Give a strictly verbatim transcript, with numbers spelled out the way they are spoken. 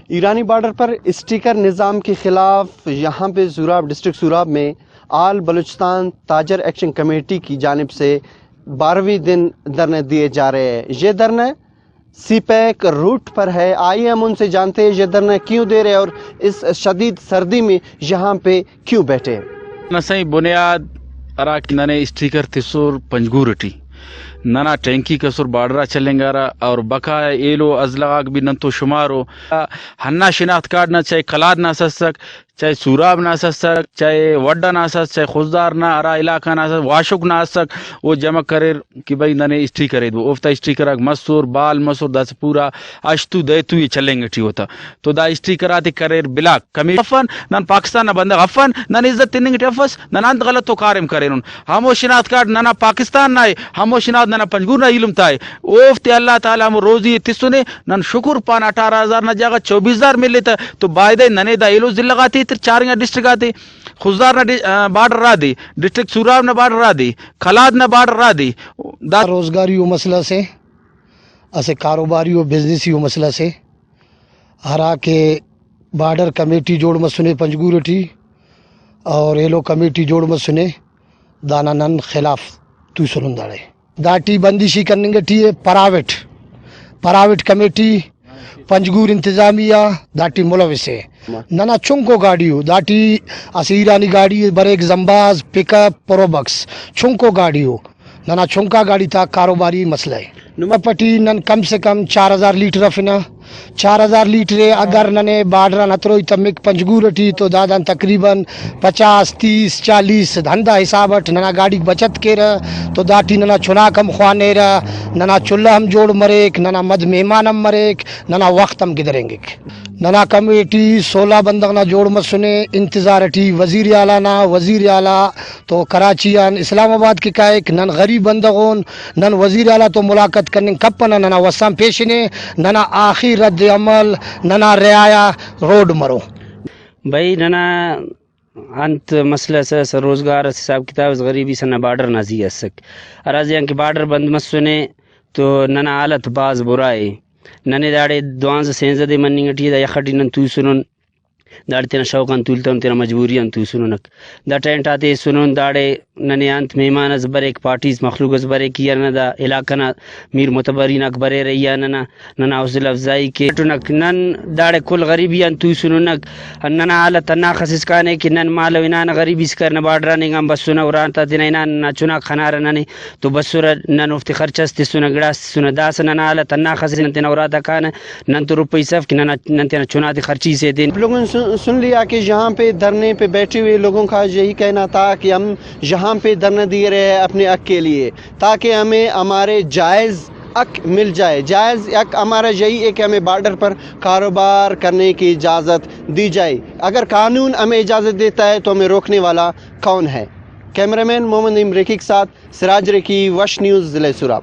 ایرانی بارڈر پر اسٹیکر نظام کے خلاف یہاں پہ سوراب، ڈسٹرکٹ سوراب میں آل بلوچستان تاجر ایکشن کمیٹی کی جانب سے بارہویں دن دھرنے دیے جا رہے ہیں۔ یہ دھرنے سی پیک روٹ پر ہے۔ آئیے ہم ان سے جانتے ہیں یہ دھرنے کیوں دے رہے ہیں اور اس شدید سردی میں یہاں پہ کیوں بیٹھے ہیں۔ نہ سائیں، بنیاد ہرا کہ ننے اسٹیکر تسر پنجگور ٹی، ننا ٹینکی کسر بارڈر آ چلینگارہ اور بقایا ایلو ازلہ غاک بھی نن تو شمارو۔ ہندا شناخت کارڈ نا چاہے قلات نا اسسک، چاہے سوراب نا اسسک، چاہے وڈھ ئنا اسس، چاہے خضدار نا ہرا علاقہ نا اسس، واشک نا اسک، او جمع کریر کہ بھئی ننے اسٹیکر ایدو۔ اوفتا اسٹیکر آک مسر، بال مسر، داسہ پورا ہشت تو دہ تو ئے چلینگ ٹی اوتا۔ تو دا اسٹیکر آتے کریر بلاک۔ کمی افن، نن پاکستان نا بندغ افن، نن عزت تننگ ٹی افس، نن انت غلطو کاریم کرینن۔ ہمو شناخت کارڈ ننا پاکستان نا ءِ، ہمو شناخت ننا پنجگور نا ایلم تا ءِ۔ اوفتے اللہ تعالی ہمو روزی ءِ تسنے، نن شکر پانہ اٹھارہ ہزار نا جاگہ چوبیس ہزار ملے تہ، تو بایدہ ننے دا ایلو ضلع غاتے ایتر چارنگا ڈسٹرکٹ آتے، خضدار نا ڈ-، آ، بارڈر آ دے، ڈسٹرکٹ سوراب نا بارڈر آ دے، قلات نا بارڈر آ دے۔ دا روزگاری و مسئلہ سے، اسہ کاروباری و بزنسی و مسئلہ سے۔ ہرا کہ بارڈر کمیٹی جوڑ مسنے پنجگور ٹی اور ایلو کمیٹی جوڑ مسنے، دانا نن خلاف توسنن داڑے۔ داٹی بندشی کننگ ٹی ءِ پرائیویٹ، پرائیویٹ کمیٹی، پنجگور انتظامیہ داٹی ملوث ءِ۔ ننا چنکو گاڑی ءُ داٹی، اسہ ایرانی گاڑی بریک، زمباز، پک اپ، پروبکس، چنکو گاڑی ءُ۔ ننا چنکا گاڑی تا کاروباری مسئلہ ءِ۔ نما پٹی نن کم سے کم چار ہزار لیٹر افنہ۔ چار ہزار لیٹر ءِ اگر ننے بارڈر آن ہتروئی تمک پنجگور ٹی، تو دادان تقریباً پچاس، تیس، چالیس ہندا حساب اٹ ننا گاڑیک بچت کیرہ، تو داٹی ننا چناک ہم خوانیرہ، ننا چلہ ہم جوڑ مریک، ننا مد مہمان ہم مریک، ننا وخت ہم گدرینگک۔ ننا کمیٹی سولہ بندغ نا جوڑ مسنے، انتظار ٹی وزیر اعلیٰ نا، وزیر اعلیٰ تو کراچی آن اسلام آباد کہ کائک، نن غریب بندغ اُن، نن وزیر اعلیٰ تو ملاقات کننگ کپنہ، ننا وسان پیشن ءِ، ننا آخری رد عمل ننا رعایا روڈ مرو۔ بھئی ننا انت مسئلہ اس، اسہ روزگار اس، حساب کتاب اس، غریبی اس، ننا بارڈر نا زی اسک، ہرا زیان کہ بارڈر بند مسنے تو ننا حالت بھاز برا ءِ۔ ننے داڑے دوانزہ سینزہ دے مننگ ٹی ءِ، دا یخ ٹی نن توسنن۔ داڑے تینا شوق آن تولتون، تینا مجبوری آن توسننک۔ دا ٹینٹ آتے ایسنن، داڑے ننے انت مہمان اس بریک، پارٹیز مخلوق اس بریک، ای ہرا نا دا علاقہ نا میر متبرین آک بریرہ، ای آ ننا، ننا حوصلہ افزائی کیٹنک۔ نن داڑے کل غریبی آن توسننک۔ ننا حالت ہنداخس اسکانے کہ نن مالو ہنانہ، غریبی اسکا، ننا بارڈر آن اینگان بسنہ، اُرا تا تینا ہنانہ، ننا چناک خنارہ ننے۔ تو بسرہ، نن اوفتے خرچہ اس تسنہ، گڑاس تسنہ، داسہ ننا حالت ہنداخس ءِ، نن تینا اُراتا کانہ، نن تو روپئی اف کہ ننا، نن تینا چناتے خرچی سے دین۔ آپ لوگوں نے سن، سن لیا کہ یہاں پہ دھرنے پہ بیٹھے ہوئے لوگوں کا یہی کہنا تھا کہ ہم یہاں پہ دھرنا دیے رہے اپنے حق کے لیے، تاکہ ہمیں ہمارے جائز حق مل جائے۔ جائز حق ہمارا یہی ہے کہ ہمیں بارڈر پر کاروبار کرنے کی اجازت دی جائے۔ اگر قانون ہمیں اجازت دیتا ہے تو ہمیں روکنے والا کون ہے؟ کیمرہ مین محمد نعیم ریکھی کے ساتھ سراج ریکھی، وش نیوز، ضلع سوراب۔